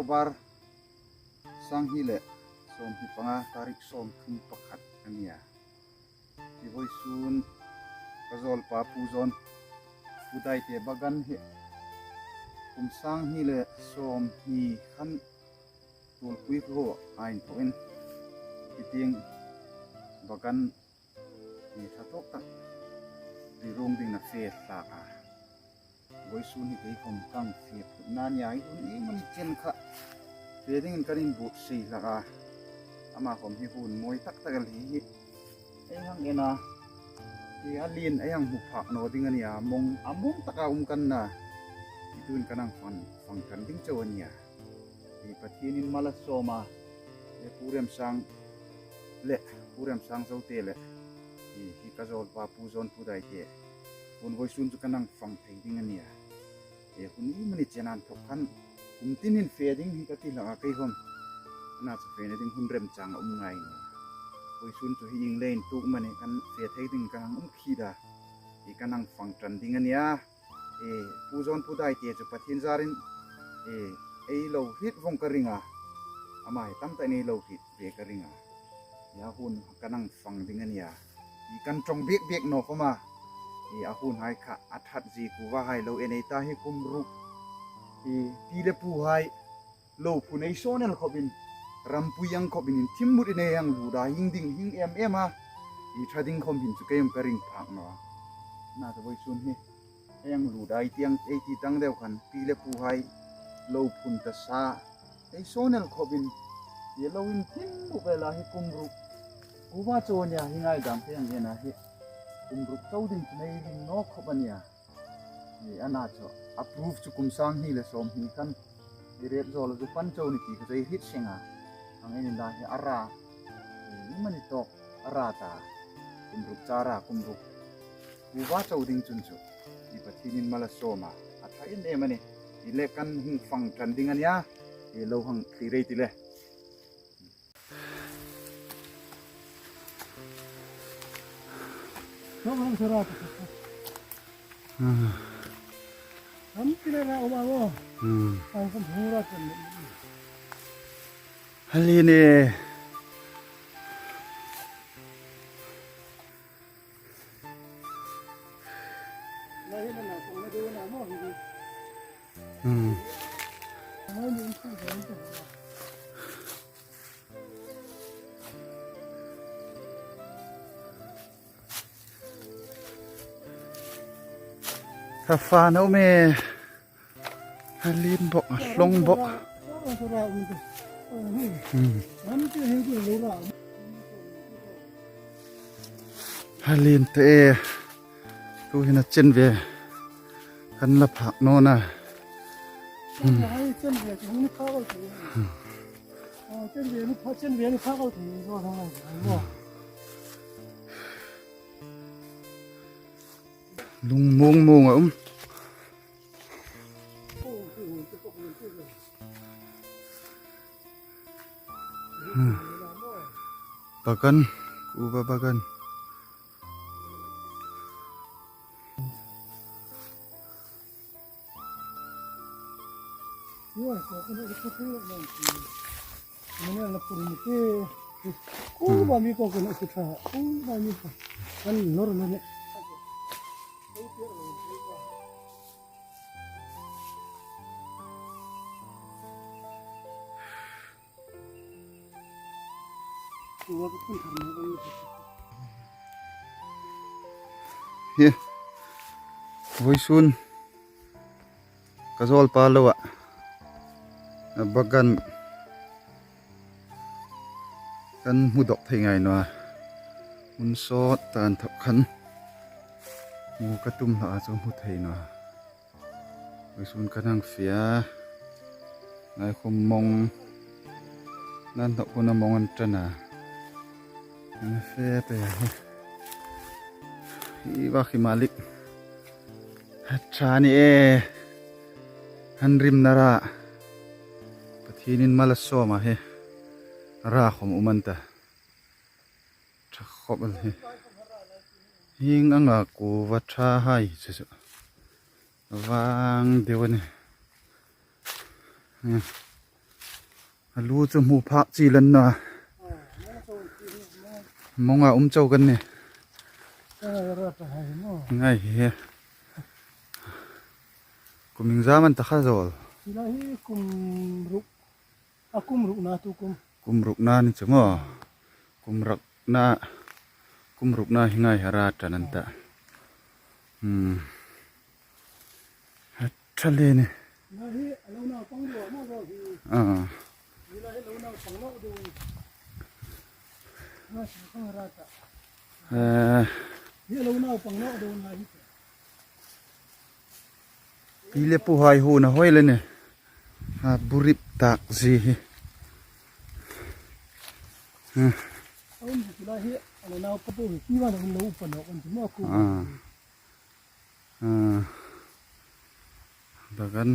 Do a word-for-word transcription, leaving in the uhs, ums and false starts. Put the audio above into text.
Var, sanghni le sawmhni panga, tarik sawmthum pakhat a nia. Hi vawisun ka zawlpa Pu Zawnpu Daite bagan hi kum sanghni le sawmhni khan Tuolpui khuo a inthawkin, hi tieng bagan hi ṭha tawk tak ri ruong dingin a fe hlak a. Vawisun hi kei khawm ka fe phutna a nia, hi hun iemani chen kha fe dingin kan inbuotsai hlak a. Ama khawm hi hun mawi tak tak a ni hi. Ei hang en a, hi a lien ei hang hmu phak naw ding a nia, a mawng, a mawng taka um kan na. Hi tuin kan hang fang, fang ṭan ding chau a nia. Hi Pathienin mal a sawm a, hi Pu Remsang le, Pu Remsang Zote le, hi, hi ka zawlpa Pu Zawnpu Daite, hun vawisun chu kan hang fang thei ding a nia. Hi hun iemani chen a inthawk khan, kum tinin fe ding hi ka ti hlak a, kei khawm. Ana chu fena ding hun remchang a um ngai naw. Vawisun chu hi ieng leiin tuok mani kan fe thei ding kan hang um khi a. Hi kan hang fang ṭan ding a nia. E, Pu Zawnpu Daite chu Pathien zarin, e, ei lo hriet vong ka ring a. Ama hi tam takin ei lo hriet ve ka ring a. Hi a hun kan hang fang ding a nia. Hi kan ṭawng bik bik naw khawm a. Hi a hun hai kha a ṭhat zie kuva hai lo en ei ta hi kum ruk. Hi pi le pu hai lo phun ei sawn el khawpin, rampui ang khawpin inthim mut in ei hang lut a, hing ding hing em em a. Hi ṭha ding khawm hin chu kei khawm ka ring phak naw a. Ana chu vawisun hi ei hang lut a, ei ti ang, ei ti tang deu khan pi le pu hai lo phun ta sa. Ei sawn el khawpin, hi lo inthim mut el a hi kum ruk. Kuva chau a nia hi ngaidam kei hang en a hi. Kum ruk chau ding chu ei ring naw khawp a nia. Hi ana chu, a proof chu kum sanghni le sawmhni khan, hi Retzawl a zu pan chau ni ti kha chu ei hriet seng a. Hang en inla hi a ra, hi iemani tawk a ra ta. Kum ruk chara, kum ruk. Kuva chau ding chun chu, hi Pathienin mal a sawm a, a ṭha em em a nih. Hi le kan hung fang ṭan ding a nia, hi lo hang thlir ei ti le. Hali ne. Hmm. Ka fa no me. A lien bok, a hlawng bok. Hmm. A lien ta e. Tu hin a chen ve kan la phak naw a. Hmm. Lung mung mung a um. Hmm. Bagan, kuva bagan. Kuva mi ko ko na kuva, kuva mi ko. Kan lor na ne. Hi, vawisun ka zawlpa lo a, a bagan kan hmu dawk thei ngai naw a. Hun sawt ta inthawk khan hmu ka tum hlak a, chu hmu thei naw a. Vawisun kan hang fe a. Ngai khawm mawng. Nan hnawk hun a mawng an ṭan a. An fe pei a hi. Hi va khi malik. A ṭha ni e. Han rimna ra. Pathienin mal a sawm a hi. Ra khawm um an ta. Ṭha khawp el hi. Hieng anga kuva ṭha hai chu chu. Vang deu a nih. Hmm. Lu chu hmu phak chi lan na. Monga um chau kan ni. Ngai hi. Kum ieng zam an ta kha zawl. Sila hi kum ruk. A kum rukna tu kum. Kum rukna ni chu maw. Kum rukna. Kum rukna hi ngai hara tan an ta. Hmm. A ṭha le ni. Sila hi a lo nau pang lo ma zawl hi. Ah. Sila hi lo nau pang lo deu. Ma sa pang hara ta. Eh. Hi lo nau pang lo deu na hi. Pi le pu hai hu na hoi le ni. A burip tak zie hi. Hmm. A um zie lai hi, a lo nau ka pu hi, pi wan a um lo upa lo kan ti maw ku. Ah. Ah. Bagan.